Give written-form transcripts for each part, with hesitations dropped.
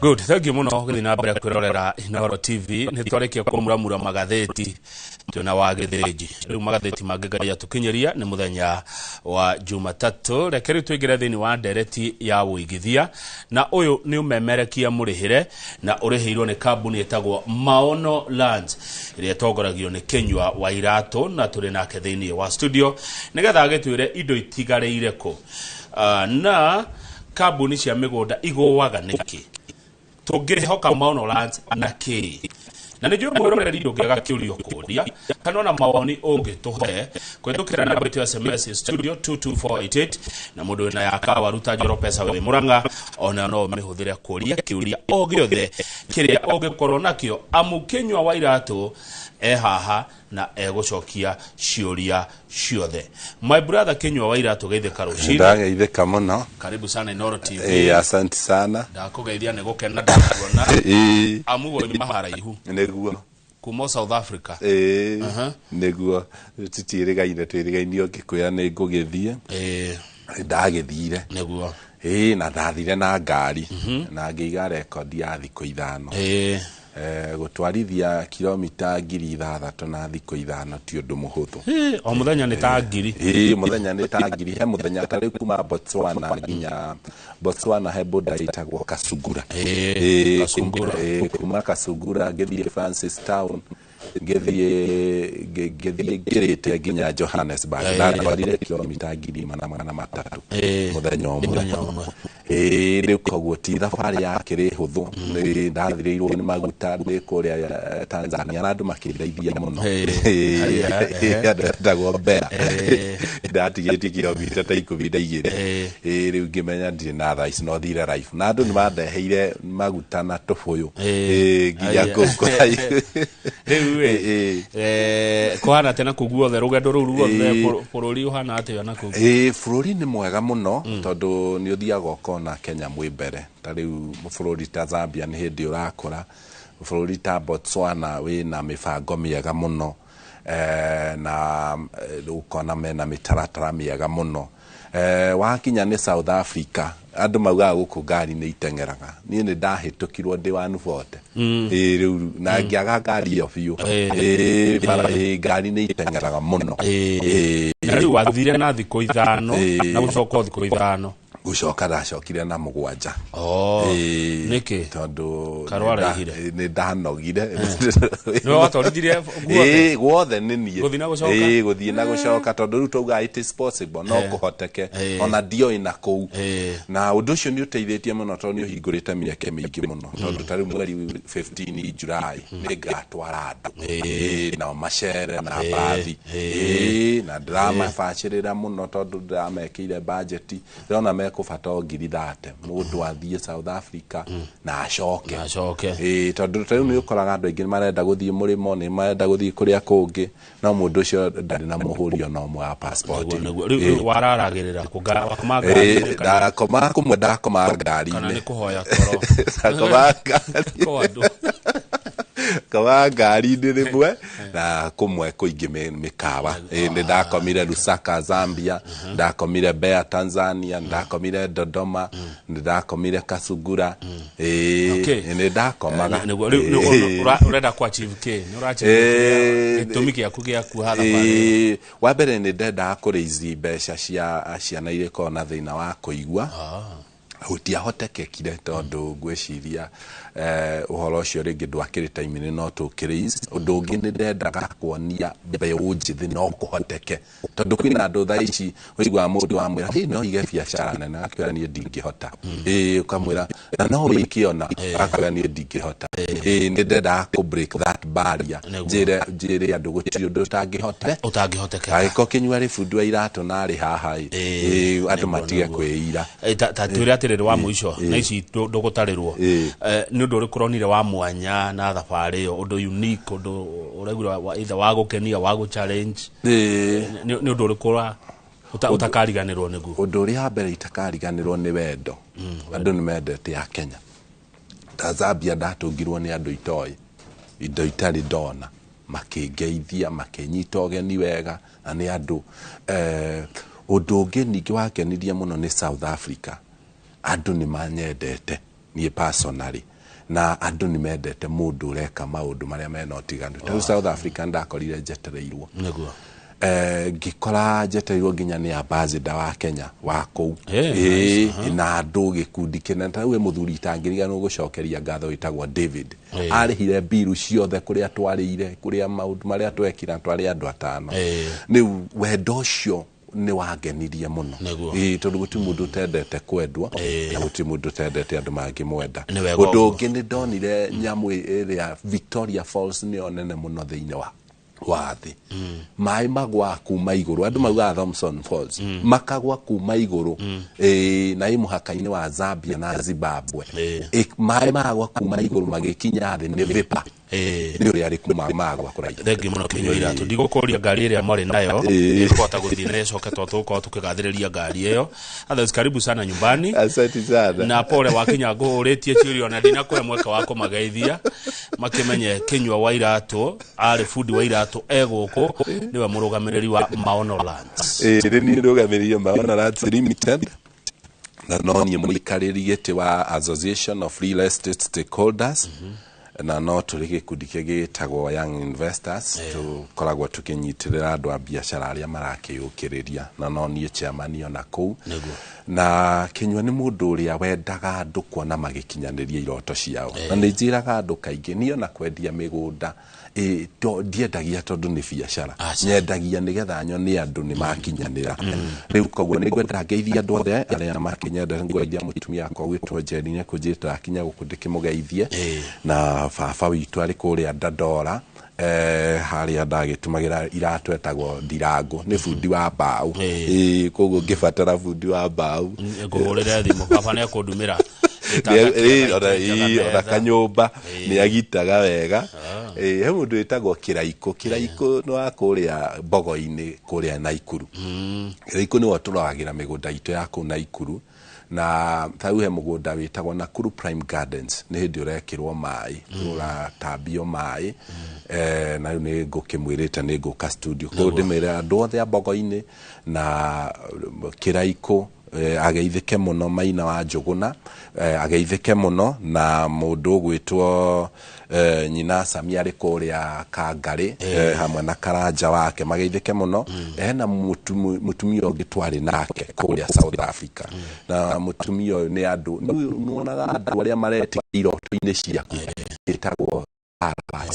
Good, thank you muno gũthiĩ na mbere kwĩrorera Inooro TV. Nĩ twarĩkia kũmuramura magathĩti twĩna wa Gĩthĩnji. Rĩu magathĩti mangĩ Ngai atũkinyĩria nĩ mũthenya wa Jumatatũ. Reke rĩu tũingĩre thĩinĩ wa ndereti ya ũigithia, na ũyũ nĩ ũmemerekia mũrĩhĩre na ũrĩhĩirwo nĩ kambuni ĩtagwo Maono Lands ĩrĩa ĩtongoragio nĩ Kĩnyua wa Iratũ, na tũrĩ nake thĩinĩ wa studio nĩgetha agĩtwĩre indo itigarĩire kũ. Na kambuni cia mĩgũnda igũaga nĩkĩ, tũngĩhoka Maono Lands na kĩ? Na nĩ njũĩ mwĩroreri ndũngĩaga kĩũria kũria kana ona mawoni ũngĩtũhe kũhĩtũkĩra namba itũ ya SMS studio 22488, na mũndũ wĩna ya kawaru ta Njoro Pesa wĩ Mũrang'a ona no ũmĩhũthĩre kũria kĩũria o gĩothe kĩrĩa ũngĩkorwo nakĩo, amu Kĩnyua wa Iratũ e haha na egũcokia ciũria ciothe. My brother Kĩnyua wa Iratũ, geithĩka rũcinĩ. Ndageithĩka mũno. Karibu sana Inooro TV. Asante sana. Ndakũgeithia nĩ gũkena ndakuona, amu woima haraihu. Nĩguo. Kuma South Africa. Nĩguo, tũtiĩrĩgaine, twĩrĩgaine ũngĩkwĩra nĩ ngũgĩthiĩ. Ndagĩthire. Na ndathire na ngari na ngĩiga rekondi ya thikũ 5. Gũtwarithia kilomita 6,000 na thikũ 5 ti ũndũ mũhũthũ. O mũthenya nĩ ta ngiri. Mũthenya nĩ ta ngiri. He mũthenya ta rĩu kuma Botswana nginya Botswana he border ĩtagwo Kasugura. Kasugura. Kuma Kasugura ngĩthiĩ Francis Town, ngĩthiĩ ngĩrĩte nginya Johannesburg. Ndatwarire kilomita 1,300 mũthenya ũmwe. Mũthenya ũmwe. Rĩu koguo ti thabarĩ yakĩrĩ hũthũ. Nĩ ndathirĩirwo nĩ maguta ndĩ kũrĩa Tanzania na andũ makĩndeithia mũno. Andũ etagwo Mbea. Ndatigĩtie kilomita ta 12. Rĩu ngĩmenya ndirĩ na thaa ici no thire life. Na andũ nĩ mandeheire maguta na tũbũyũ. Nginya kũu kũraihu. Rĩu ĩ, kũhana atĩa na kũu guothe, rũgendo rũu ruothe, bũrũri ũhana atĩa na kũu? Bũrũri nĩ mwega mũno tondũ nĩ ũthiaga ũkona Kenya mwĩ mbere. Ta rĩu bũrũri ta Zambia nĩ hĩndĩ ũrakũra, bũrũri ta Botswana wĩna mĩbango mĩega mũno, na ũkona mena mĩtaratara mĩega mũno. Wakinya nĩ South Africa, andũ maugaga gũkũ ngari nĩ iteng'eraga. Niĩ nĩ ndahĩtũkirwo ndĩ 140. Rĩu na ngĩaga ngari ĩyo biũ. Bara, ngari nĩ iteng'eraga mũno. Na rĩu wathire na thikũ 5 na gũcoka thikũ 5. Gũcoka ndacokire na 7. Nĩkĩ? Tondũ Karwara ihire. Nĩ ndanogire. Nĩwe watwarithirie guothe? Guothe nĩ niĩ. Gũthiĩ na gũcoka? Gũthiĩ na gũcoka, tondũ rĩu twaugaga it is possible, no kũhoteke. Ona ndioĩ na kũu. Na ũndũ ũcio nĩ ũteithĩtie mũno tondũ nĩ ũhingũrĩte mĩeke mĩingĩ mũno. Tondũ ta rĩu mweri 15 July nĩ ngatwara andũ. Nao macere na mbathi. Na ndĩramabacĩrĩra mũno tondũ ndĩramekĩire budget. Ndĩrona mekũbata o ngiri thate mũndũ athiĩ South Africa na acoke. Na acoke. Tondũ ta rĩu nĩ ũkoraga andũ aingĩ nĩ marenda gũthiĩ mũrĩmo, nĩ marenda gũthiĩ kũrĩa kũngĩ, no mũndũ ũcio ndarĩ na mũhũri ona ũmwe wa passport. Nĩguo, nĩguo. Rĩu wararagĩrĩra kũ? Wakoma ngari-inĩ kana? Ndakoma kũmwe, ndakoma ngari-inĩ. Kana nĩ kũhoya toro? Ndakoma ngari. Kwa andũ. Ndakoma ngari-inĩ rĩmwe na kũmwe kũingĩ mĩkawa. Nĩ ndakomire Lusaka, Zambia, ndakomire Mbeya, Tanzania, ndakomire Dodoma, nĩ ndakomire Kasugura. Nĩ ndakomaga. Nĩguo, rĩu, nĩ ũrenda ku achieve kĩ? Nĩ ũra achieve kĩ? Gĩtũmi gĩaku gĩa kuoha thabarĩ? Wa mbere nĩ ndendaga kũ raise mbeca cia ciana iria ikoragwo na thĩna wa kũigua. Gũtiahotekekire tondũ ngwĩciria ũhoro ũcio rĩngĩ ndwakĩrĩ time-inĩ no tũkĩ raise. Ũndũ ũngĩ nĩ ndendaga kuonia mbeũ njĩthĩ no kũhoteke, tondũ kwĩna andũ thaa ici ũiguaga mũndũ amwĩra, Hey, no ũige biacara nene, akwĩra niĩ ndingĩhota. Ũkamwĩra na no wĩke ona, akwĩra niĩ ndingĩhota. Nĩ ndendaga kũ break that barrier. Njĩre andũ gũtirĩ ũndũ ũtangĩhota. Ũtangĩhotekeka. Angĩkorwo Kĩnyua arĩ bundi wa iratũ na arĩ haha ĩ, andũ matige kwĩira. Ta twĩre atĩrĩrĩ wa mũico, na ici ndũgũtarĩrwo. Nĩ ũndũ ũrĩkũ ũronire wa mwanya na thabarĩ ĩyo, ũndũ unique, ũndũ ũraigua either wa gũkenia, wa gũ challenge? Nĩ ũndũ ũrĩkũ ũtakariganĩrwo nĩguo? Ũndũ ũrĩa wa mbere itakariganĩrwo nĩ wendo. Andũ nĩ mendete a Kenya. Ta Zambia ndatũngirwo nĩ andũ itoĩ, indo itarĩ ndona, makĩngeithia, makĩnyita ũgeni wega, na nĩ andũ. Ũndũ ũngĩ ningĩ wakenirie mũno nĩ South Africa. Andũ nĩ manyendete. Niĩ personally, na andũ nĩ mendete mũndũ ũreka maũndũ marĩa mena ũtiganu. Ta rĩu South Africa ndakorire njetereirwo. Ngĩkora njetereirwo nginya nĩ ambassador wa Kenya wa kũu. Nice. Na andũ gĩkundi kĩnene. Ta rĩu wĩ mũthuri itangĩriganĩrwo gũcokeria ngatho wĩtagwo David. Arĩhire mbiru ciothe kũrĩa twarĩire, kũrĩa maũndũ marĩa twekira, twarĩ andũ 5. Rĩu wendo ũcio nĩ wangenirie mũno. Tondũ gũtirĩ mũndũ ũtendete kwendwa, na gũtirĩ mũndũ ũtendete andũ mangĩmwenda. Nĩ wega Ũndũ ũguo. ũngĩ nĩ ndonire nyamũ ĩrĩa Victoria Falls nĩyo nene mũno thĩinĩ wa thĩ. Maĩ magwa kuma igũrũ, andũ maugaga Thomson Falls, makagwa kuma igũrũ, na ĩ mũhaka-inĩ wa Zambia na Zimbabwe. Maĩ magwa kuma igũrũ magĩkinya thĩ nĩ vapor. Nĩ ũrĩa arĩ kuma magwa kũraihu. Thengi mũno Kinyua Iratũ. Ndigũkũria ngari ĩrĩa marĩ nayo, nĩtũkũhota gũthiĩ na ĩcoke tondũ tũgũkorwo tũkĩgathĩrĩria ngari ĩyo. Otherwise, karibu sana nyumbani. Asante sana. Na pole wakinya ngũhũrĩtie ciũria ona ndinakũhe mweke wa kũmageithia makĩmenye Kinyua wa Iratũ arĩ bundi wa Iratũ e gũkũ, nĩwe mũrũgamĩrĩri wa Maono Lands. Rĩ niĩ ndũgamĩrĩire Maono Lands Limited, na no niĩ mũikarĩri gĩtĩ wa Association of Real Estate Stakeholders, na no tũrĩ gĩkundi kĩngĩ gĩtagwo Young Investors, tũkoragwo tũkĩnyitĩrĩra andũ a biacara arĩa marakĩyũkĩrĩria, na no niĩ chairman ona kũu. Na Kinyua nĩ mũndũ ũrĩa wendaga andũ kuona magĩkinyanĩria iroto ciao. Na nĩ njĩraga andũ kaingĩ, niĩ ona kwendia mĩgũnda, ndiendagia tondũ nĩ biacara. Nyendagia nĩgetha nyone andũ nĩ makinyanĩra. Rĩu koguo nĩ ngwenda ngeithie andũ othe arĩa makĩnyenda, ngwendia mũtumia wakwa gwĩtwo Njeri nĩ ekũnjĩta akinya gũkũ ndĩkĩmũgeithie. Na baba witũ arĩ kũrĩa Dandora, harĩa ndagĩtũmagĩra iratũ etagwo Ndirango, nĩ bundi wa mbaũ. Koguo ngĩbatara bundi wa mbaũ. Ngũhũrĩre thimũ, baba nĩ ekũndumĩra. Ona kanyũmba nĩ agitaga wega. He mũndũ wĩtagwo Kĩraikũ. Kĩraikũ nĩ wa kũrĩa Mbogo-inĩ kũrĩa Naikuru. Kĩraikũ nĩwe ũtũroragĩra mĩgũnda itũ ya kũu Naikuru. Na ta rĩu he mũgũnda wĩtagwo Nakuru Prime Gardens, nĩ hĩndĩ ũrekĩrwo maĩ, ũratambio maĩ. Na rĩu nĩ ngũkĩmwĩrĩte nĩ ngũka studio. Koguo ndĩmĩre andũ othe a Mbogo-inĩ na Kĩraikũ, ageithĩke mũno Maina wa Njũgũna, ageithĩke mũno na mũndũ ũgwĩtwo Nyina Sami arĩ kũrĩa Kangarĩ, hamwe na Karanja wake, mageithĩke mũno. Hena mũtumia ũngĩ twarĩ nake kũrĩa South Africa. Na mũtumia ũyũ nĩ andũ, nĩwonaga andũ arĩa maretĩkia iroto-inĩ ciaku, ĩtagwo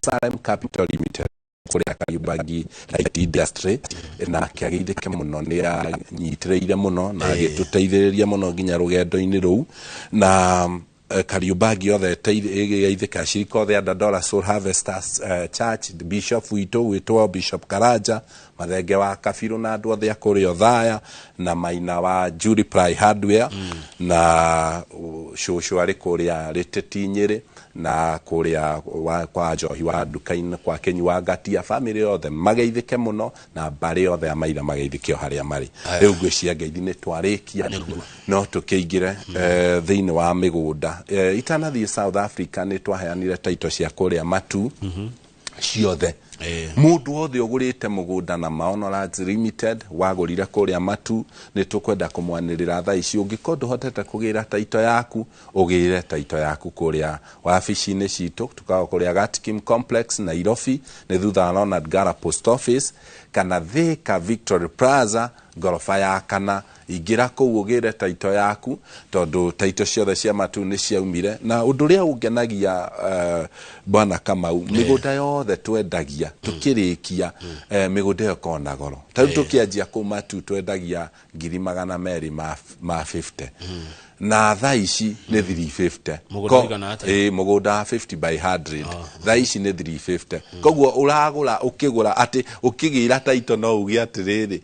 Salem Capital Limited kũrĩa Kariobangi Light Industry, nake ageithĩke mũno, nĩ anyitĩrĩire mũno na agĩtũteithĩrĩria mũno nginya rũgendo-inĩ rũu. Na Kariobangi othe ĩgeithĩka, acirika othe a Dandora Soul Harvesters Church, Bishop witũ gwĩtwo Bishop Karanja, Mathenge wa Kabirũ na andũ othe a kũrĩa Othaya, na Maina wa Jury Ply Hardware, na cũcũ arĩ kũrĩa Rĩtĩti Nyĩrĩ, na kũrĩa kwa Njohi wa nduka-inĩ kwa Kĩnyua Ngatia, family yothe mageithĩke mũno, na mbarĩ yothe ya Maitha mageithĩke o harĩa marĩ. Rĩu ngwĩciria ngeithi nĩ twarĩkia, no tũkĩingĩre, thĩinĩ wa mĩgũnda. Itanathiĩ South Africa nĩ twaheanire title cia kũrĩa Matu ciothe. Mũndũ wothe ũgũrĩte mũgũnda na Maono Lands Limited wagũrire kũrĩa Matu, nĩ tũkwenda kũmwanĩrĩra thaa ici. Ũngĩkorwo ndũhotete kũgĩra title yaku, ũgĩre title yaku kũrĩa wabici-inĩ citũ, tũkoragwo kũrĩa Gatkim Complex Nairobi, nĩ thutha wa Ronald Ngala Post Office, kana Thika Victory Plaza ngoroba ya kana. Ingĩra kũu ũgĩre title yaku, tondũ title ciothe cia Matu nĩ ciaumire. Na ũndũ ũrĩa ũngenagia, Bwana Kamau, mĩgũnda yothe twendagia tũkĩrĩkia, mĩgũnda ĩyo ĩkoragwo na goro. Ta rĩu tũkĩanjia kũu Matu twendagia ngiri magana merĩ ma 50. Na thaa ici nĩ 350. Mũgũnda ũigana atĩa? Mũgũnda wa 50 by 100. Thaa ici nĩ 350. Koguo ũragũra ũkĩgũra atĩ ũkĩgĩra title no uge atĩrĩrĩ,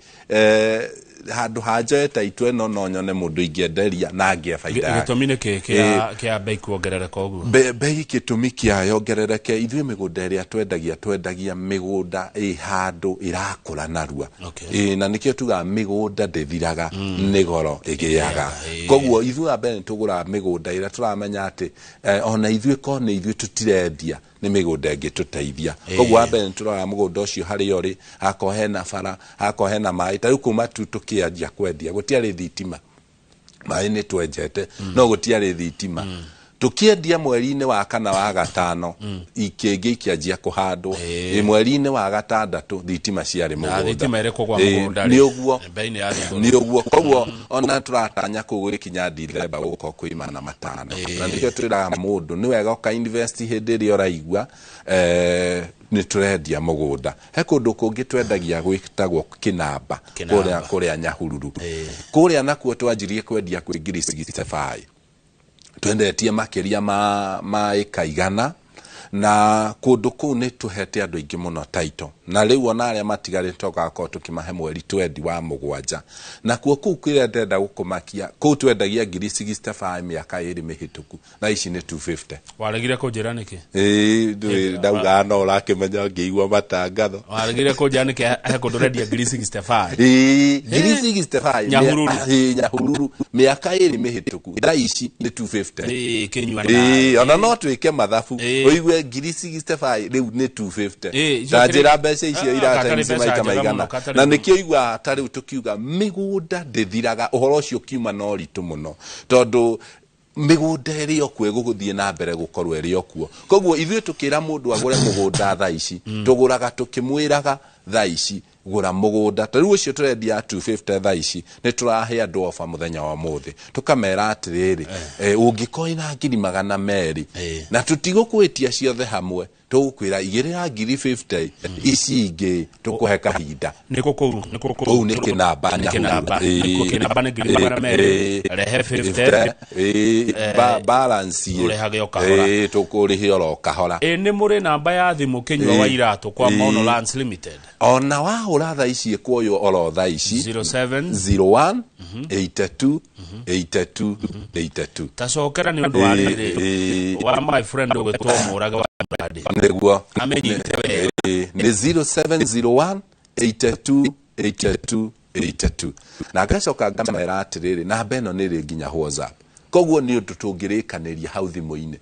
handũ ha njoe title ĩno no nyone mũndũ ingĩenderia na ngĩe baida yake. Gĩtũmi nĩ kĩ kĩa bei kuongerereka ũguo? Bei gĩtũmi kĩa yongerereke, ithuĩ mĩgũnda ĩrĩa twendagia, twendagia mĩgũnda ĩ handũ ĩrakũra narua. Na nĩkĩo tugaga mĩgũnda ndĩthiraga, nĩ goro ĩgĩaga. Koguo ithuĩ a mbere nĩtũgũraga mĩgũnda ĩrĩa tũramenya atĩ, ona ithuĩ korwo nĩ ithuĩ tũtirendia, nĩ mĩgũnda ĩngĩtũteithia. Koguo wa mbere nĩtũroraga mũgũnda ũcio harĩa ũrĩ, hakorwo hena bara, hakorwo hena maĩ. Ta rĩu kuma tu tũkĩanjia kwendia, gũtiarĩ thitima. Maĩ nĩ twenjete, no gũtiarĩ thitima. Tũkĩendia mweri-inĩ wa kana wa gatano, ikĩngĩ ikĩanjia kũhandwo. Mweri-inĩ wa gatandatũ thitima ciarĩ Na mũgũnda. thitima ĩrĩ kwa mũgũnda nĩ ũguo. Bei nĩ yathiĩ igũrũ. Nĩ ũguo. Koguo ona tũratanya kũu gũgĩkinya Dithemba gũgũkorwo kwĩ 500. Na nĩkĩo twĩraga mũndũ nĩ wega ũka invest hĩndĩ ĩrĩa ũraigua nĩ tũrendia mũgũnda. He kũndũ kũngĩ twendagia gwĩtagwo Kĩnamba, Kĩnamba. kũrĩa Nyahururu. Kũrĩa nakuo twanjirie kwendia kwĩ 65,000. Twendetie makĩria ma ĩka 100, na kũndũ kũu nĩ tũhete andũ aingĩ mũno title, na rĩu ona arĩa matigarĩte tũgakorwo tũkĩmahe mweri 20 wa mũgwanja. Nakuo kũu kĩrĩa ndĩrenda gũkũmakia, kũu twendagia 65,000 mĩaka 2 mĩhĩtũku, na ici nĩ 250. Waregire kũnjĩra nĩkĩ? Ĩĩ, ndũĩ, ndaugaga no ũrakĩmenya ngĩigua matangatho. Waregire kũnjĩra nĩkĩ he kũndũ ũrendia 65,000? Ĩĩ, 65,000. Nyahururu. Ĩĩ, Nyahururu mĩaka 2 mĩhĩtũku, thaa ici nĩ 250. Ĩĩ, kĩnyua Ĩĩ, ona no twĩke mathabu ũigue 65,000 rĩu nĩ 250. Ĩĩ, Ta njĩra mbeca icio Ah, irateithia katarĩ mbeca maita njega maigana. mũno, katarĩ Na mũno. nĩkĩo iguaga ta rĩu tũkiuga mĩgũnda ndĩthiraga, ũhoro ũcio ũkiuma na ũritũ mũno, tondũ mĩgũnda ĩrĩ o kuo ĩgũgũthiĩ na mbere gũkorwo ĩrĩ o kuo. Koguo ithuĩ tũkĩra mũndũ agũre mũgũnda thaa ici, tũgũraga tũkĩmwĩraga thaa ici gũra mũgũnda. Ta rĩu ũcio tũrendia 250 thaa ici, nĩ tũrahe andũ ofa mũthenya wa ũmũthĩ, tũkamera atĩrĩrĩ, ũngĩkorwo wĩna 200,000, na tũtigũkwĩtia ciothe hamwe, tũgũkwĩra igĩrĩra 50,000, ici ingĩ tũkũhe kahinda. Nĩ kũ kũu? Nĩ kũ kũu? Kũu nĩ Kĩnamba, Nĩ Kĩnamba. Nyahururu. Nĩ kũ Kĩnamba nĩ 200,000. Rehe 50. Balance ĩ. Ũrĩhage o kahora. Ĩĩ, tũkũrĩhe oro kahora. Ĩ, nĩ mũrĩ namba ya thimũ kĩnyua wa iratũ kwa Maono Lands Limited? Ona wahũra thaa ici ĩkuoywo oro thaa ici. 07 01 82 82 82. Tacokera nĩ ũndũ wa rĩrĩ wa my friend ũgĩtwo Mũrage wa Mbadi. Nĩguo. Amenyite wega. Ĩĩ, nĩ 0701 82 82 82. Na ngacoka ngamera atĩrĩrĩ, namba ĩno nĩ ĩrĩ nginya WhatsApp, koguo nĩ ũndũ tũngĩrĩkanĩria hau thimũ-inĩ,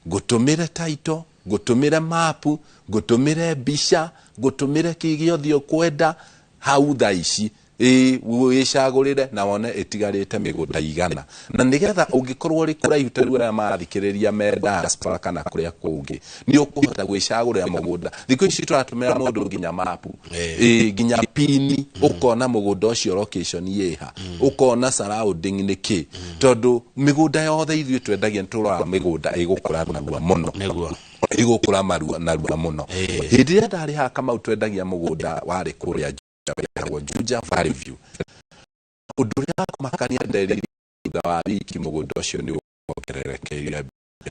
ngũtũmĩre title, ngũtũmĩre mapu, ngũtũmĩre mbica, ngũtũmĩre kĩ gĩothe ũkwenda hau thaa ici. Ĩĩ, wĩcagũrĩre na wone ĩtigarĩte mĩgũnda 100, na nĩgetha ũngĩkorwo ũrĩ kũraihu ta rĩu arĩa marathikĩrĩria me diaspora kana kũrĩa kũngĩ, nĩ ũkũhota gwĩcagũrĩra mũgũnda. Thikũ ici tũratũmĩra mũndũ nginya mapu, ĩĩ, nginya pini, ũkona mũgũnda ũcio location ĩha, ũkona surrounding nĩ kĩ, tondũ mĩgũnda yothe ithuĩ twendagia nĩ tũroraga mĩgũnda ĩgũkũra narua mũno. Nĩguo. Ĩgũkũra narua mũno. Hĩndĩ ĩrĩa ndarĩ haha Kamau twendagia mũgũnda warĩ kũrĩa wĩtagwo Juja Valley View. Ũndũ ũrĩa wa kũmakania nderire thutha wa wiki mũgũnda ũcio nĩ wongererekeire,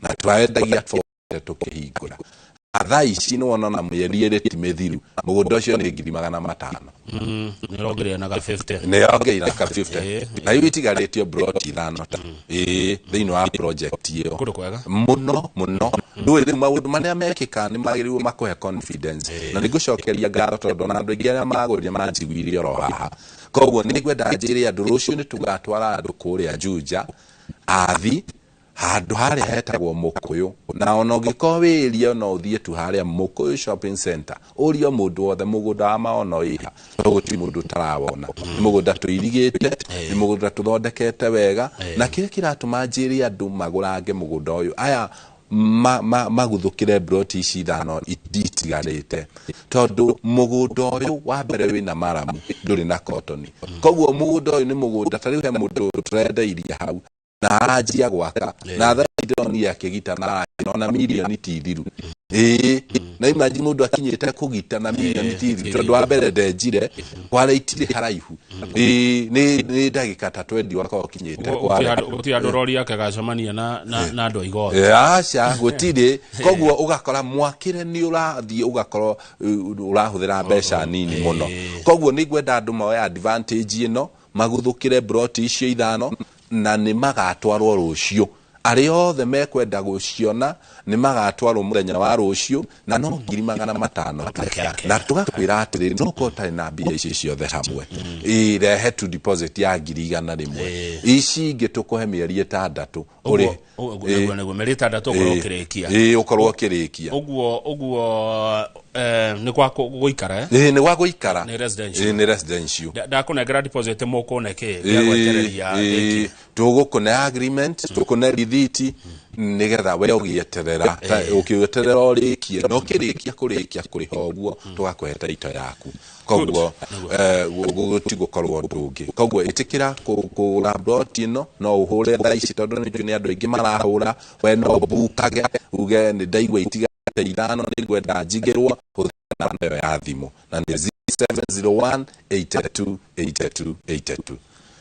na twaendagia tũkĩhingũra. Thaa ici nĩ wona na mĩeri 2 ti mĩthiru, mũgũnda ũcio nĩ 500,000. Nĩ ũrongereire na ga 50. Nĩ yongereire ka 50, na rĩu itigarĩtio broti 5 ta ĩĩ thĩinĩ wa project ĩyo. Kũndũ kwega. Mũno mũno. Ndũĩ rĩu maũndũ marĩa mekĩkaga nĩ magĩrĩirwo makũhe confidence, na nĩ ngũcokeria ngatho tondũ ona andũ aingĩ arĩa magũrire manjiguire oro haha. Koguo nĩ ngwenda njĩre andũ rũciũ nĩ tũgatwara andũ kũrĩa Juja athi handũ harĩa hetagwo Mũkũyũ, na ona ũngĩkorwo wĩrie no ũthiĩ tu harĩa Mũkũyũ Shopping Center ũrie mũndũ wothe mũgũnda wa Maono ĩha, tondũ gũtirĩ mũndũ ũtarawona. Nĩ mũgũnda tũirigĩte, nĩ mũgũnda tũthondekete wega, na kĩrĩa kĩratũma njĩre andũ magũrange mũgũnda ũyũ aya maguthũkĩre broti ici 5 itigarĩte, tondũ mũgũnda ũyũ wa mbere wĩna maramu, ndũrĩ na kotoni. Koguo mũgũnda ũyũ nĩ mũgũnda ta rĩu he mũndũ tũrendeirie hau na aranjia gwaka, na thaa ndĩronire akĩgita na ona mirioni ti thiru. Ĩĩ, na imagine mũndũ akinyĩte kũgita na mirioni ti thiru, tondũ wa mbere ndenjire kware itirĩ haraihu. Ĩĩ, nĩ ndagĩka ta 20 wakorwo ũkinyĩte kware. Gũtirĩ andũ rori yake gacemania na andũ a igoti. Aca, gũtirĩ. Koguo ũgakora mwakĩre nĩ ũrathiĩ ũgakorwo ũrahũthĩra mbeca nini mũno. Koguo nĩ ngwenda andũ moe advantage ĩno, maguthũkĩre broti icio 5, na nĩ magatwarwo rũciũ. Arĩa othe mekwenda gũciona nĩ magatwarwo mũthenya wa rũciũ, na no 500,000 tu. Na tũgakwĩra atĩrĩrĩ, no korwo ũtarĩ na mbia ici ciothe hamwe, ĩĩ, rehe tu deposit ya 100,000, ici ingĩ tũkũhe mĩeri 6 ũrĩ. Ũguo nĩguo, mĩeri 6 ũkorwo ũkĩrĩkia. Ĩĩ, ũkorwo ũkĩrĩkia. Ũguo nĩ kwa gũikara, eh? Ĩĩ, nĩ gwa gũikara. Nĩ residential. Ĩĩ, nĩ residential. Ndakũnengera deposit mũkũne kĩ gĩa gwetereria rĩki? Tũgũkũne agreement, tũkũne rithiti, Nĩgetha we ũgĩeterera ũkĩeterera ũrĩkie, na ũkĩrĩkia kũrĩkia kũrĩha ũguo, tũgakũhe taito yaku. Koguo gũtigũkorwo ũndũ ũngĩ. Koguo ĩtĩkĩra kũgũra plot ĩno, no ũhũre thaa ici, tondũ nĩ njũĩ nĩ andũ aingĩ marahũra. We no bukage uge nĩ ndaigua itigate 5, nĩ ngwenda njigĩrwo. Hũthĩra namba ĩyo ya thimũ, na nĩ 0701 82 82 82.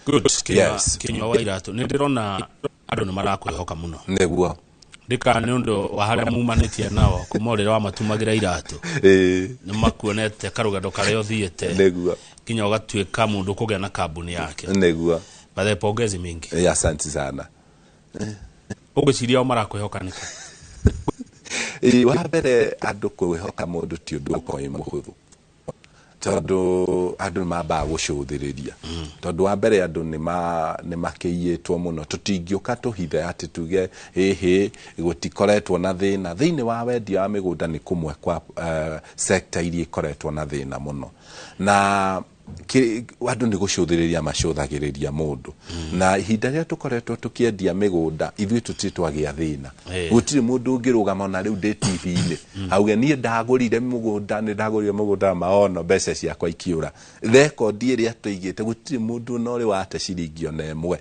Good. Kinyua. Yes. Kinyua wa Iratũ, nĩ ndĩrona andũ nĩ marakwĩhoka mũno. Nĩguo. Ndĩka nĩ ũndũ wa harĩa mumanĩtie nao, kuma ũrĩa wamatumagĩra iratũ, nĩ makuonete karũgendo karĩa ũthiĩte nginya ũgatuĩka mũndũ kũgĩa na kambuni yake. Bathe pongezi mingi. Asante sana. Ũgwĩciria o marakwĩhoka nĩkĩ? Ĩĩ, wa mbere, andũ kwĩhoka mũndũ ti ũndũ ũkoragwo wĩ mũhũthũ, tondũ andũ nĩ mambaga gũcũthĩrĩria, tondũ wa mbere andũ nĩ makĩiyĩtwo mũno. Tũtingĩũka tũhithe atĩ tuge ĩhĩ gũtikoretwo na thĩna thĩinĩ wa wendia wa mĩgũnda. Nĩ kũmwe kwa sector iria ikoretwo na thĩna mũno, na andũ nĩ gũcũthĩrĩria macũthagĩrĩria mũndũ. Na ihinda rĩrĩa tũkoretwo tũkĩendia mĩgũnda, ithuĩ tũtirĩ twagĩa thĩna. Gũtirĩ mũndũ ũngĩrũgama ona rĩu ndĩ TV-inĩ auge niĩ ndagũrire mũgũnda, nĩ ndagũrire mũgũnda wa maono, mbeca ciakwa ikiũra. Rekondi ĩrĩa tũigĩte, gũtirĩ mũndũ ona ũrĩ wate ciringi ona ĩmwe.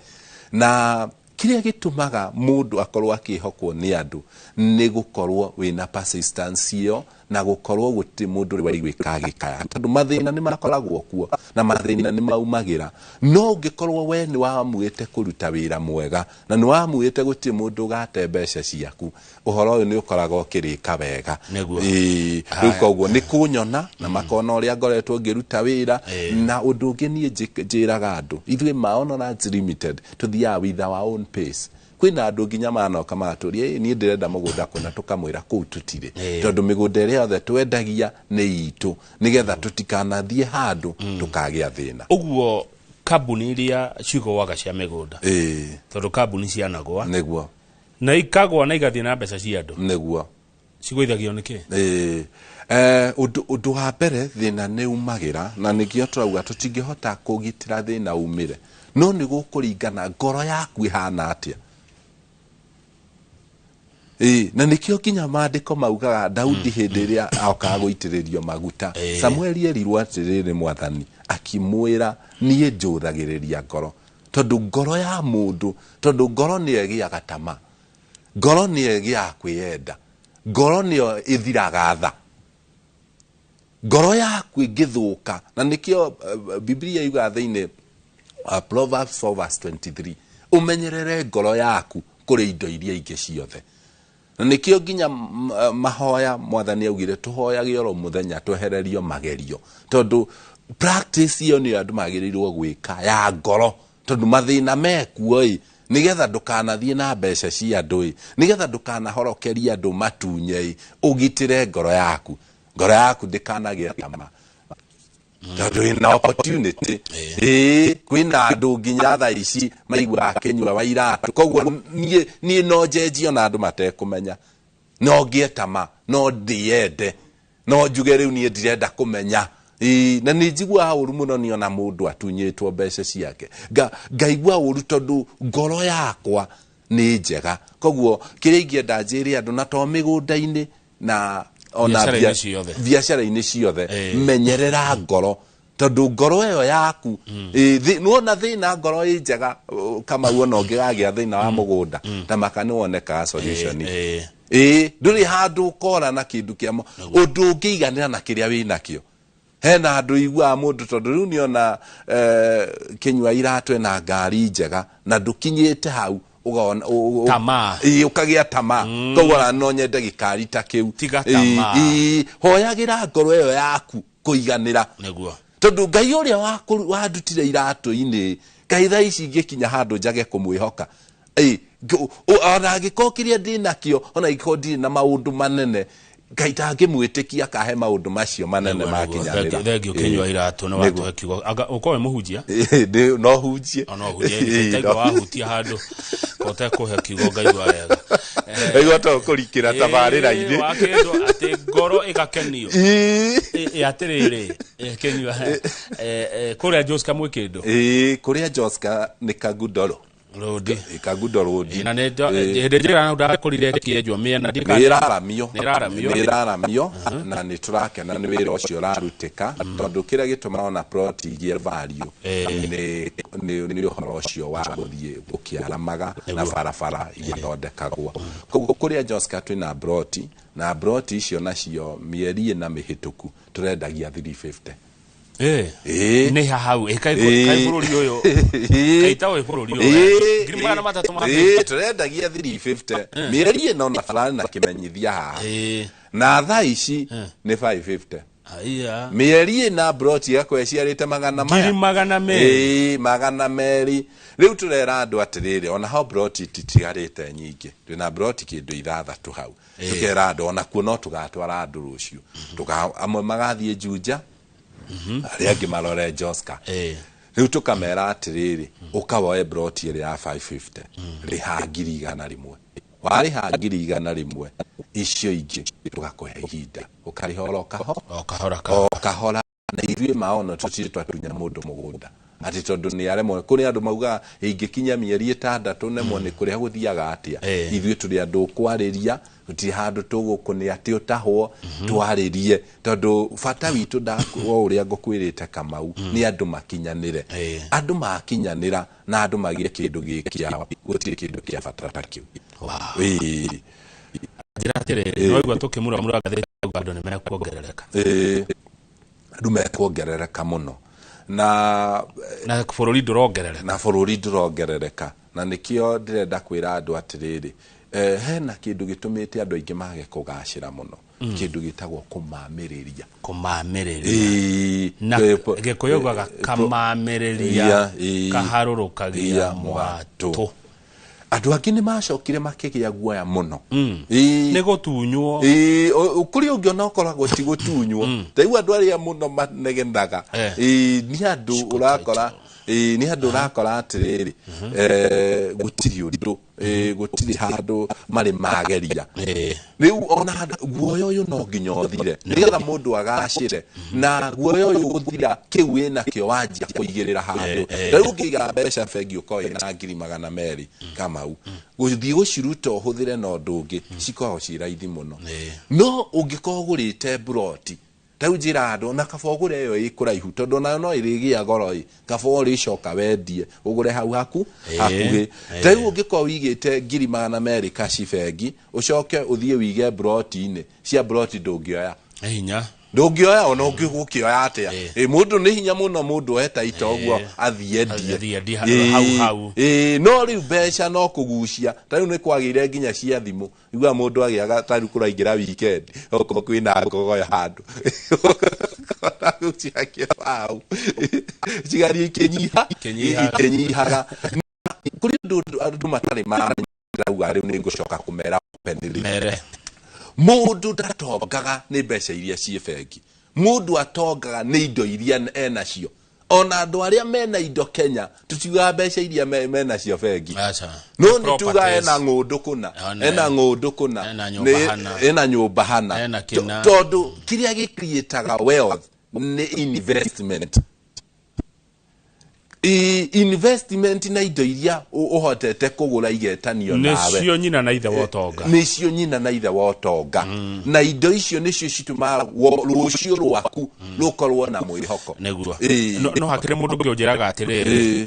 Na kĩrĩa gĩtũmaga mũndũ akorwo akĩhokwo nĩ andũ nĩ gũkorwo wĩna persistence ĩyo, na gũkorwo gũtirĩ mũndũ ũrĩ waiguĩka agĩkaya, tondũ mathĩna nĩ makoragwo kuo na mathĩna nĩ maumagĩra. No ũngĩkorwo we nĩ wamuĩte kũruta wĩra mwega na nĩ wamuĩte gũtirĩ mũndũ ũgate mbeca ciaku, ũhoro ũyũ nĩ ũkoragwo ũkĩrĩka wega. Ĩĩ, rĩu koguo nĩ kũnyona na makona ũrĩa ngoretwo ngĩruta wĩra. Na ũndũ ũngĩ niĩ njĩraga andũ, ithuĩ Maono Lands Limited tũthiaga with our own pace. Kwĩna andũ nginya manoka magatũria, "Ĩ, niĩ ndĩrenda mũgũnda kũna," tũkamwĩra kũu tũtirĩ, tondũ mĩgũnda ĩrĩa yothe twendagia nĩ itũ, nĩgetha tũtikanathiĩ handũ tũkagĩa thĩna. Ũguo kambuni iria cigũaga cia mĩgũnda, tondũ kambuni cianagwa na ikagwa na igathiĩ na mbeca cia andũ, cigũithagio nĩkĩ? Ĩĩ. Ũndũ wa mbere, thĩna nĩ umagĩra, na nĩkĩo tũrauga tũtingĩhota kũgitĩra thĩna umĩre, no nĩ gũkũringana ngoro yaku ĩhana atĩa. Ĩĩ, na nĩkĩo nginya maandĩko maugaga Daudi hĩndĩ ĩrĩa okaga gũitĩrĩrio maguta, Samueli erirwo atĩrĩrĩ, Mwathani akĩmwĩra, "Niĩ njũthagĩrĩria ngoro," tondũ ngoro ya mũndũ, tondũ ngoro nĩyo ĩgĩaga tama, ngoro nĩyo ĩgĩaga kwĩyenda, ngoro nĩyo ĩthiraga tha. Ngoro yaku ĩngĩthũka, na nĩkĩo Biblia yugaga thĩinĩ Proverbs 4 verse 23, ũmenyerere ngoro yaku kũrĩ indo iria ingĩ ciothe. Na nĩkĩo nginya mahoya Mwathani augire tũhoyage oro mũthenya twehererio magerio, tondũ practice ĩyo nĩyo andũ magĩrĩirwo gwĩka ya ngoro, tondũ mathĩna mekuo ĩ, nĩgetha ndũkanathiĩ na mbeca cia andũ ĩ, nĩgetha ndũkanahorokerie andũ matunye ĩ, ũgitĩre ngoro yaku, ngoro yaku ndĩkanagĩe tama, tondũ ĩna opportunity. Ĩĩ, kwĩna andũ nginya thaa ici maiguaga akĩnyua wa iratũ. Koguo niĩ no njenjie ona andũ matekũmenya, no ngĩe tama, no ndĩyende, no njuge rĩu niĩ ndirenda kũmenya. Ĩĩ, na nĩ njiguaga ũru mũno nĩona mũndũ atunyĩtwo mbeca ciake. Ngaigua ũru tondũ ngoro yakwa nĩ njega. Koguo kĩrĩa ingĩenda njĩre andũ, na to mĩgũnda-inĩ, na ona Biacara-inĩ ciothe. Biacara-inĩ ciothe, menyerera ngoro, tondũ ngoro ĩyo yaku nĩwona thĩna, ngoro ĩ njega, Kamau, ona ũngĩgagĩa thĩna wa mũgũnda ta maka nĩ wonekaga solution. Ĩĩ, ndũrĩ handũ ũkora na kĩndũ kĩa ũndũ ũngĩiganĩra na kĩrĩa wĩ nakĩo. Hena andũ iguaga mũndũ, tondũ rĩu nĩona kĩnyua iratũ ena ngari njega na ndũkinyĩte hau, ũgona Tamaa. Ĩĩ, ũkagĩa tamaa, koguo ona no nyende gĩkari ta kĩu. Tiga Ĩĩ, tamaa. Ĩĩ, hoyagĩra ngoro ĩyo yaku kũiganĩra, tondũ Ngai ũrĩa wandutire iratũ-inĩ, Ngai thaa ici ingĩkinya handũ njage kũmwĩhoka. Ĩĩ, ona angĩkorwo kĩrĩa ndĩ nakĩo, ona angĩkorwo ndirĩ na maũndũ manene, Ngai ndangĩmwĩtĩkia akahe maũndũ macio manene makinyanĩra. Thengiũ Kĩnyua Iratũ, nĩ watũhe kiugo. Anga ũkorwo wĩ mũhunjia? Ĩĩ, no hunjie. No hunjie. Taigua wahutia handũ kote kũhe kiugo, ngaigua wega. Aigua to kũrikĩra tabarĩra-inĩ. Wakĩndwo atĩ ngoro ĩgakenio. Ĩ, atĩrĩrĩ, Kĩnyua, kũrĩa Joska mwĩ kĩndũ? Ĩĩ, kũrĩa Joska nĩ Kagudoro. Road. Kangundo Road. Na nĩ hĩndĩ njĩra ndakorire kĩenjwo mĩena. Nĩ ĩraramio. Nĩ ĩraramio. Nĩ ĩraramio na nĩ tũrakena nĩ wĩra ũcio ũrarutĩka, tondũ kĩrĩa gĩtũmaga ona plot igĩe value nĩ ũhoro ũcio wa gũthiĩ gũkĩaramaga na barabara igĩthondekagwo. Koguo kũrĩa Joska twĩna broti, na broti icio nacio mĩeri ĩna mĩhĩtũku tũrendagia 350. Ĩĩ. Nĩ hau ĩ kai bũrũri ũyũ kaita wĩ bũrũri ũyũ 300,000 ma Ĩĩ, tũrendagia 350 mĩeri ĩno na bararĩ na kĩmenyithia haha, na thaa ici nĩ 550. Aya. Mĩeri ĩna broti ĩgakorwo ĩciarĩte magana maya 200,000. Ĩĩ, 200. Rĩu tũrera andũ atĩrĩrĩ, ona ho broti ititigarĩte nyingĩ, twĩna broti kĩndũ 6 hau. Tũkera andũ onakuo no tũgatwara andũ rũciũ. Amwe magathiĩ Juja, arĩa angĩ marore Joska. Rĩu tũkamera atĩrĩrĩ, ũka woe broti ĩrĩa ya 550, rĩha 100,000. Warĩha 100,000, icio ingĩ tũgakũhe ihinda ũkarĩha oro kaho O kahora o kahora. Kahora. Na ithuĩ maono tũtirĩ twatunya mũndũ mũgũnda atĩ tondũ nĩ aremwo. Kũrĩ andũ maugaga ingĩkinya mĩeri 6 nemwo nĩ kũrĩa gũthiaga atĩa. Ithuĩ tũrĩ andũ ũkwarĩria, gũtirĩ handũ tũgũkũnĩ atĩ ũtahwo, twarĩrie, tondũ bata witũ o ũrĩa ngũkwĩrĩte Kamau nĩ andũ makinyanĩre. Andũ makinyanĩra na andũ magĩe kĩndũ gĩkĩao, gũtirĩ kĩndũ kĩa bata ta kĩu. Ĩĩ. Njĩra atĩrĩrĩ, no igua tũkĩmuramura ngathĩti andũ nĩ mekuongerereka. Ĩĩ, andũ mekuongerereka mũno na Na bũrũri ndũrongerereka. Na bũrũri ndũrongerereka, na nĩkĩo ndĩrenda kwĩra andũ atĩrĩrĩ, hena kĩndũ gĩtũmĩte andũ aingĩ mage kũgacĩra mũno, kĩndũ gĩtagwo kũmamĩrĩria. Kũmamĩrĩria. Ĩĩ, Na Gĩkũyũ ugaga kamamĩrĩria kaharũrũkagia mwatũ. Mwatũ. Andũ angĩ nĩ macokire makĩgĩa guoya mũno. Ĩĩ. Nĩ gũtunywo. Ĩĩ, kũrĩ ũngĩ ona ũkoragwo ti gũtunywo. Ta rĩu andũ arĩa mũno manegenaga, ĩĩ, nĩ andũ ũrakora, ĩĩ, nĩ andũ ũrakora atĩrĩrĩ, gũtirĩ ũndũ, ĩĩ, gũtirĩ handũ marĩ mageria. Rĩu ona guoya ũyũ no nginya ũthire nĩgetha mũndũ agacĩre, na guoya ũyũ gũthira kĩu wĩnakĩo wanjia kũigĩrĩra handũ. Ta rĩu ũngĩiga mbeca bengi ũkorwo wĩna 200,000, Kamau, gũthiĩ gũciruta ũhũthĩre na ũndũ ũngĩ cikoragwo ciĩ raithi mũno. No ũngĩkorwo ũgũrĩte mburoti, ta rĩu njĩra andũ ona kaba ũgũre ĩyo ĩ kũraihu, tondũ onayo no ĩrĩgĩa goro ĩ, kaba ũrĩcoka wendie ũgũre hau haku hakuhĩ. Ta rĩu ũngĩkorwo wĩigĩte 200,000 kaci bengi, ũcoke ũthiĩ wĩige mburoti-inĩ cia mburoti, ndũngĩoya. Nĩ hinya. Ndũngĩoya ona ũngĩgũkĩoya atĩa. Ĩ, mũndũ nĩ hinya mũno mũndũ oe taito ũguo athiĩ endie. Athiĩ endie hau hau. Ĩĩ, no rĩu mbeca no kũgucia. Ta rĩu nĩ kwagĩire nginya cia thimũ, igua mũndũ agĩaga, ta rĩu kũraingĩra weekend, okorwo kwĩna ngogoyo handũ cia kĩbaũ cigathiĩ ikĩnyiha. Ikĩnyihaga. Ikĩnyihaga. Kũrĩ ũndũ andũ matarĩ mamenya, ndauga rĩu nĩ ngũcoka kũmera openly. Mere. Mũndũ ndatongaga nĩ mbeca iria ciĩ bengi, mũndũ atongaga nĩ indo iria enacio. Ona andũ arĩa mena indo Kenya tũtiugaga mbeca iria menacio bengi. Aca. No nĩ tuga Properties. ena ng'ũndũ kũna, One. ena ng'ũndũ kũna, Ena nyũmba hana. Ena nyũmba hana. Ena kĩna. Tondũ kĩrĩa gĩcreataga wealth nĩ investment. Investment na indo iria ũhotete kũgũra igetanio nawe. Nĩcio nyina na ithe wa ũtonga. Nĩcio nyina na ithe wa ũtonga, na indo icio nĩcio citũmaga rũciũ rwaku rũkorwo na mwĩhoko. Nĩguo. Ĩĩ. No hakĩrĩ mũndũ ũngĩ ũnjĩraga atĩrĩrĩ,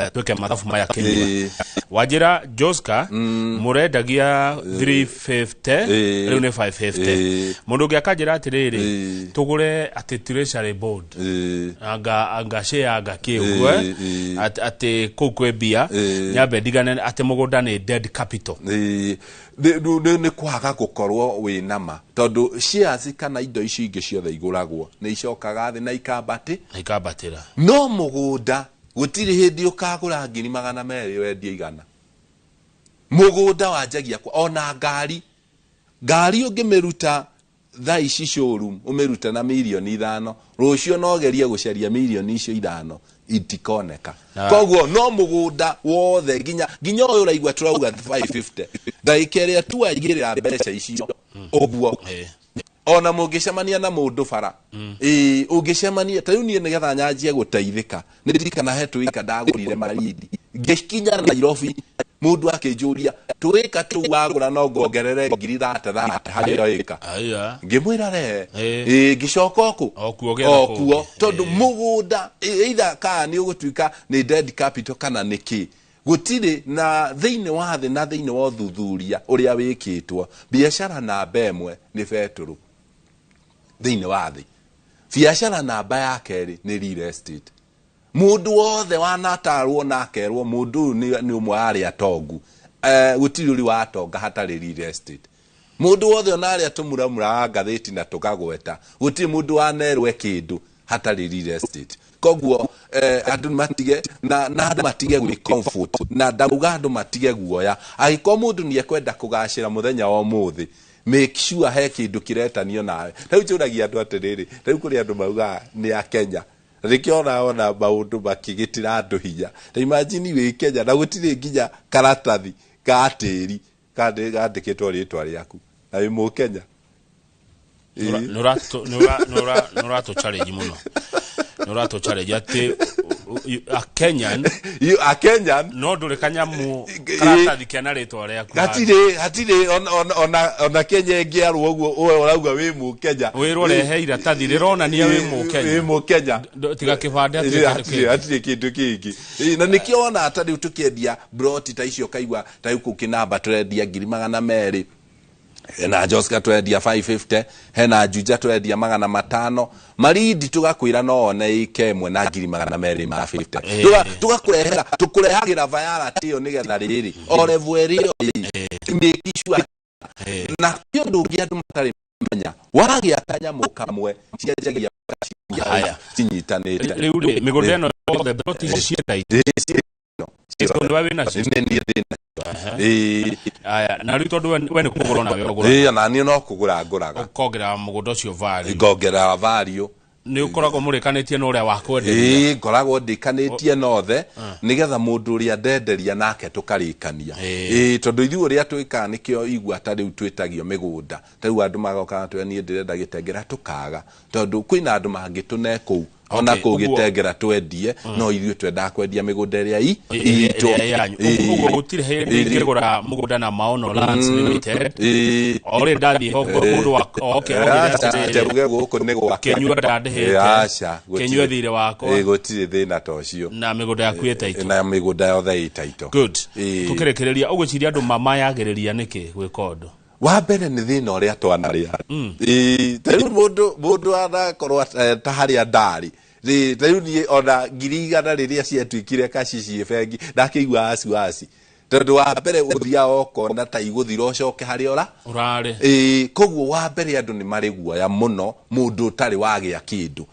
twĩke mathabu maya kĩnyua. Wanjĩra Joska mũrendagia 350, rĩu nĩ 550. Mũndũ ũngĩ akanjĩra atĩrĩrĩ, tũgũre atĩ treasury board, anga share anga kĩ ũguo, atĩ kũu kwĩ mbia, nyambe ndigane atĩ mũgũnda nĩ dead capital. Ĩĩ. Nĩ kwaga gũkorwo wĩ nama, tondũ shares kana indo icio ingĩ ciothe igũragwo nĩ icokaga thĩ na ikambati. Na ikambatĩra. No mũgũnda gũtirĩ hĩndĩ ũkagũra 200,000 wendie 100. Mũgũnda wanjagia ona ngari, ngari ũngĩmĩruta thaa ici showroom ũmĩrute na 5 mirioni, rũciũ no gerie gũcaria 5 mirioni icio itikoneka. Koguo no mũgũnda wothe nginya ũyũ ũraigua tũrauga 550, ndagĩka ĩrĩa tu waigĩrĩra mbeca icio ũguo, ona mũngĩcemania na mũndũ bara, ĩĩ, ũngĩcemania ta rĩu niĩ nĩgetha nyanjie gũteithĩka, nĩ ndirikana he twĩka ndagũrire marindi. Ngĩkinya Nairobi mũndũ akĩnjũria twĩka tũu wagũra no ngongerere ngiri thate thate harĩ ĩka. Aya. Ngĩmwĩra rehe. Ĩĩ. Ĩĩ, ngĩcoka okũ O kuo ũgĩetha o kuo kũngĩ. tondũ Ĩĩ. mũgũnda either kana nĩ ũgũtuĩka nĩ dead capital kana nĩ kĩ gũtirĩ na thĩinĩ wa thĩ na thĩinĩ wa ũthuthuria ũrĩa wĩkĩtwo biacara namba ĩmwe nĩ betũrũ thĩinĩ wa thĩ, biacara namba ya kerĩ nĩ real estate. Mũndũ wothe wanatarwo na akerwo mũndũ ũyũ nĩ ũmwe wa arĩa atongu, gũtirĩ ũrĩ watonga hatarĩ real estate. Mũndũ wothe ona arĩa tũmuramuraga ngathĩti na tũkagweta, gũtirĩ mũndũ wanerwo kĩndũ hatarĩ real estate. Koguo andũ matige na andũ matige gwĩ comfort na ndauga andũ matige guoya. Angĩkorwo mũndũ nĩ ekwenda kũgacĩra mũthenya wa ũmũthĩ, make sure he kĩndũ kĩretanio nawe. Rĩu njũragia andũ atĩrĩrĩ, rĩu kũrĩ andũ maugaga nĩ a Kenya, nĩkĩo ona maũndũ makĩgĩtĩra andũ hinya. Ta imagine wĩ Kenya na gũtirĩ nginya karatathi ga tĩri gandĩkĩtwo rĩtwa rĩaku na wĩ Mũkenya. Nĩ ũratũ challenge mũno, nĩ ũratũ challenge atĩ a Kenyan You are Kenyan no ndũrĩ kanyamu karatathi kena rĩtwa rĩaku. Hatirĩ ona Kenya ĩngĩarwo ũguo ũwe ũrauga wĩ Mũkenya. Wĩrwo rehe iratathi rĩronania wĩ wĩ Mũkenya. Mũkenya. Tiga kĩbandĩ hatirĩ kĩndũ hatirĩ kĩngĩ. Hatirĩ kĩndũ kĩngĩ. Ĩĩ, na nĩkĩo wona ta rĩu tũkĩendia broti ta icio kaigua ta rĩu kũu kĩnamba tũrendia 200,000, hena Joska twendia 550, hena Juja twendia 500, Marindi tugakwĩra no one ĩka ĩmwe na 250,000. Tugakũrehera tũkũrehagĩra vayarati ĩyo nĩgetha rĩrĩ o level ĩrĩa ĩ make sure na ti ũndũ ũngĩ andũ matarĩ menya wagĩa kanyamũ kamwe cianjagia Haya. cinyitanĩte. Rĩu rĩ mĩgũnda ĩno yothe broti ici ciĩta nĩwe wĩnacio? Nĩ niĩ ndĩna. Ĩĩ. Aya, na rĩu tondũ we nĩ kũgũra nawe ũgũra? Ĩĩ, ona niĩ no kũgũra ngũraga. Ũkongerera mũgũnda ũcio value. Ngongerera value. Nĩ ũkoragwo mũrĩkanĩtie na ũrĩa wakwenderia? Ĩĩ, ngoragwo ndĩkanĩtie nothe nĩgetha mũndũ ũrĩa ndenderia nake tũkarĩkania. Ĩĩ, tondũ ithuĩ ũrĩa twĩkaga nĩkĩo igua ta rĩu twĩtagio mĩgũnda, ta rĩu andũ magoka matwĩra niĩ ndĩrenda gĩtengera tũkaga tondũ kwĩna andũ mangĩtũne kũu ona kũu gĩtengera twendie, no ithuĩ twendaga kwendia mĩgũnda ĩrĩa itũ. Ĩrĩa yanyu. Ũguo gũtirĩ hĩndĩ ingĩgũra mũgũnda na Maono Lands Limited o rĩ ndathiĩ ho mũndũ oke augire atĩrĩrĩ, Acha gũkũ nĩ gwake. Kĩnyua ndandĩhĩte. Aca, gũtirĩ. Kĩnyue thirĩ wakwa. Ĩĩ, gũtirĩ thĩna ta ũcio. Na mĩgũnda yaku ĩtaitũ. Na mĩgũnda yothe ĩtaitũ. Good. Ĩĩ. Tũkĩrĩkĩrĩria, ũgwĩciria andũ mamayagĩrĩria nĩkĩ gwĩka ũndũ? Wa mbere nĩ thĩna ũrĩa twanarĩa. Ĩĩ, ta rĩu mũndũ anakorwo ta harĩa ndarĩ Rĩ, ta rĩu niĩ ona 100,000 rĩrĩa ciatuĩkire kaci ciĩ bengi ndakĩigua aci tondũ wa mbere ũthiaga ũkona ta igũthira ũcoke harĩa ũra ũrarĩ. Ĩĩ, koguo wa mbere andũ nĩ marĩ guoya mũno mũndũ ũtarĩ wagĩa kĩndũ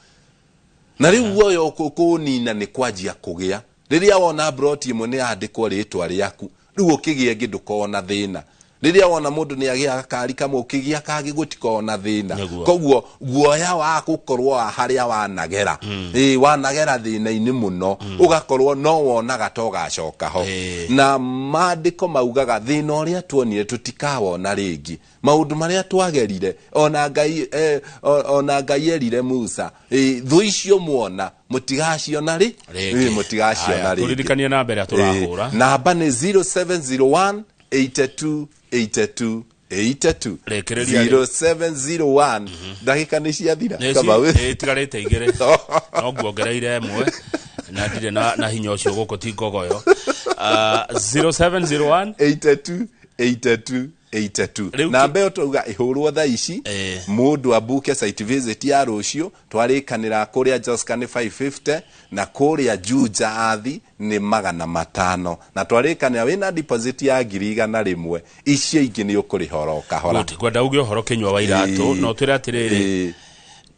na rĩu guoya kũũnina nĩ kwanjia kũgĩa rĩrĩa wona broti ĩmwe nĩ yandĩkwo rĩtwa rĩaku, rĩu ũkĩgĩa ĩngĩ ndũkorwo na thĩna. Rĩrĩa wona mũndũ nĩ agĩa gakari kamwe, ũkĩgĩa kangĩ gũtikorwo na thĩna. Nĩguo. Koguo guoya wa gũkorwo wa harĩa wanagera, ĩĩ, wanagera thĩna-inĩ mũno ũgakorwo no wonaga ta ũgacoka ho. Na maandĩko maugaga thĩna ũrĩa tuonire tũtikawona rĩngĩ, maũndũ marĩa twagerire ona Ngai, ona Ngai erire Musa, thũ icio muona mũtigaciona rĩ. Rĩngĩ. Ĩ, mũtigaciona Haya, rĩngĩ. tũririkanie namba ĩrĩa tũrahũra. Ĩ, namba nĩ 0701 82 82 82. Rĩkĩrĩria rĩ. 0701, ndagĩka nĩ ciathira. Kamau. Ĩtigarĩte igĩrĩ no nguongereire ĩmwe na ndirĩ na hinya ũcio gũkũ ti ngogoyo. 0701 82 82 82. Rĩu Namba ĩyo twauga ĩhũrwo thaa ici mũndũ ambuke site visit ya rũciũ. Twarĩkanĩra kũrĩa Joska nĩ 550 na kũrĩa Juja athi nĩ 500 na twarĩkanĩra wĩna deposit ya 100,000, icio ingĩ nĩ ũkũrĩha oro kahora. Good. Ngwenda uge ũhoro kĩnyua wa iratũ no twĩre atĩrĩrĩ,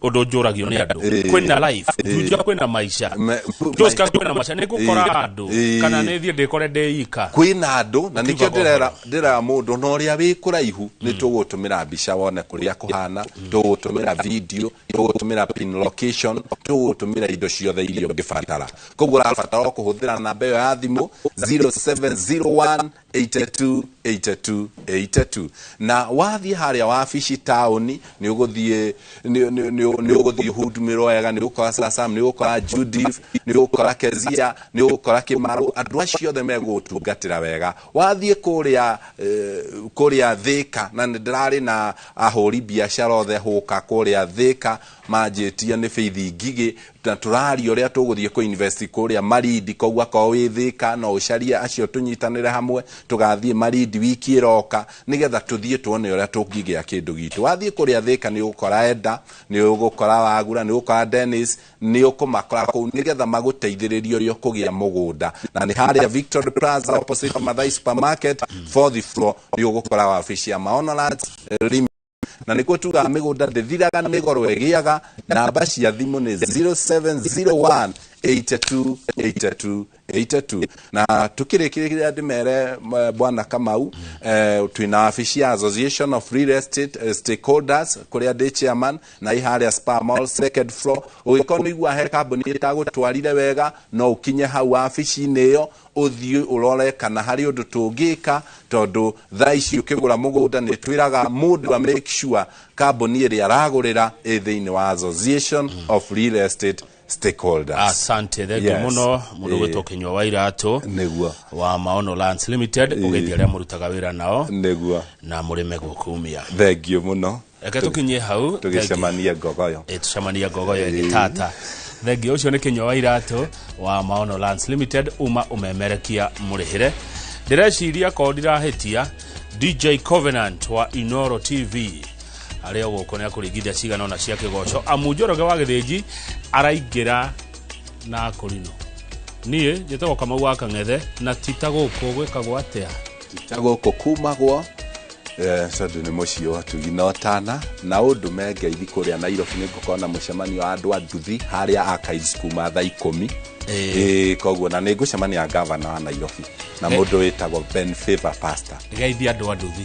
ũndũ njũragio nĩ andũ, kwĩna life Juja, kwĩna maica Joska, kwĩna maica nĩ ngũkora andũ kana nĩ thiĩ ndĩkore ndĩ ika? Kwĩna andũ na nĩkĩo Ũkiugaga ndĩrera mũndũ na ũrĩa wĩ kũraihu nĩ tũgũtũmĩra mbica wone kũrĩa kũhana, tũgũtũmĩra video, tũgũtũmĩra pin location, tũgũtũmĩra indo ciothe iria ũngĩbatara. Koguo ũrabatara o kũhũthĩra namba ĩyo ya thimũ 0701 82 82 82 na wathiĩ harĩa wabici taũni nĩ ũgũthiĩ nĩ nĩ ũgũthiĩ ũhudumĩrwo wega, nĩ ũgũkora Sam, nĩ ũgũkora Judith, nĩ ũgũkora Kezia, nĩ ũgũkora Kĩmarũ, andũ acio othe megũgũtungatĩra wega. Wathiĩ kũrĩa kũrĩa Thĩka, na nĩ ndĩrarĩ na ahũri biacara othe hũka kũrĩa Thĩka, manjĩtie nĩ Faith Ngigĩ, na tũraria ũrĩa tũgũthiĩ kũ invest kũrĩa Marindi. Koguo akorwo wĩ Thĩka no ũcarie acio tũnyitanĩre hamwe, tũgathiĩ Marindi wiki ĩroka nĩgetha tũthiĩ tuone ũrĩa tũngĩgĩa kĩndũ gitũ. Wathiĩ kũrĩa Thĩka nĩ ũgũkora Enda, nĩ ũgũkora Wagura, nĩ ũgũkora Dennis, nĩ ũkũmakora kũu nĩgetha magũteithĩrĩrie ũrĩa ũkũgĩa mũgũnda. Na nĩ harĩa Victory Plaza opposite Mathai Supermarket, fourth floor, nĩ ũgũkora wabici ya Maono Lands Limited. Na nĩkuo tugaga mĩgũnda ndĩthiraga, nĩ goro ĩgĩaga. Namba cia thimũ nĩ 0701 82 82 82. Na tukĩrĩkĩrĩria ndĩmere bwana Kamau, twĩna wabici ya Association of Real Estate Stakeholders kũrĩa ndĩ chairman, na ĩ harĩa Spa Mall second floor. Ũgĩkorwo nĩ igua he kambuni ĩtagũtwarire wega, no ũkinye hau wabici-inĩ ĩyo, ũthiĩ ũrore kana harĩ ũndũ tũngĩka, tondũ thaa ici ũkĩgũra mũgũnda nĩ twĩraga mũndũ a make sure kambuni ĩrĩa aragũrĩra ĩ thĩinĩ wa Association of Real Estate Stakeholders. Asante, thengiũ mũno mũndũ gwĩtwo Kinyua wa Iratũ wa Maono Lands Limited, ũgeithia arĩa mũrutaga wĩra nao na mũrĩme gũkumia. Thengiũ mũno. Reke tũkinyie hau. Tũgĩcemanie Ngogoyo. Tũcemania Ngogoyo ĩgĩtata. Thengiũ. Ũcio nĩ Kinyua wa Iratũ wa Maono Lands Limited, uma ũmemerekia mũrĩhĩre. Ndĩreciria korwo ndirahĩtia, DJ Covenant wa Inoro TV arĩa gũkũ nĩ akũringithia cigana ona cia kĩgoco, amu Njoroge wa Gĩthĩnji araingĩra na kũrino. Niĩ njĩtagwo Kamau wa Kang'ethe, na tita gũkũ gwĩkagwo atĩa? Ta gũkũ kumagwo tondũ nĩ mũciĩ wa ũtugi na ũtana. Na ũndũ me ngeithi kũrĩa Nairobi, nĩ ngũkorwo na mũcemanio wa andũ a nduthi harĩa Archives kuma thaa 10. Koguo na nĩ ngũcemania na gavana wa Nairobi na mũndũ wĩtagwo Ben Favor Pastor. Geithia andũ a nduthi.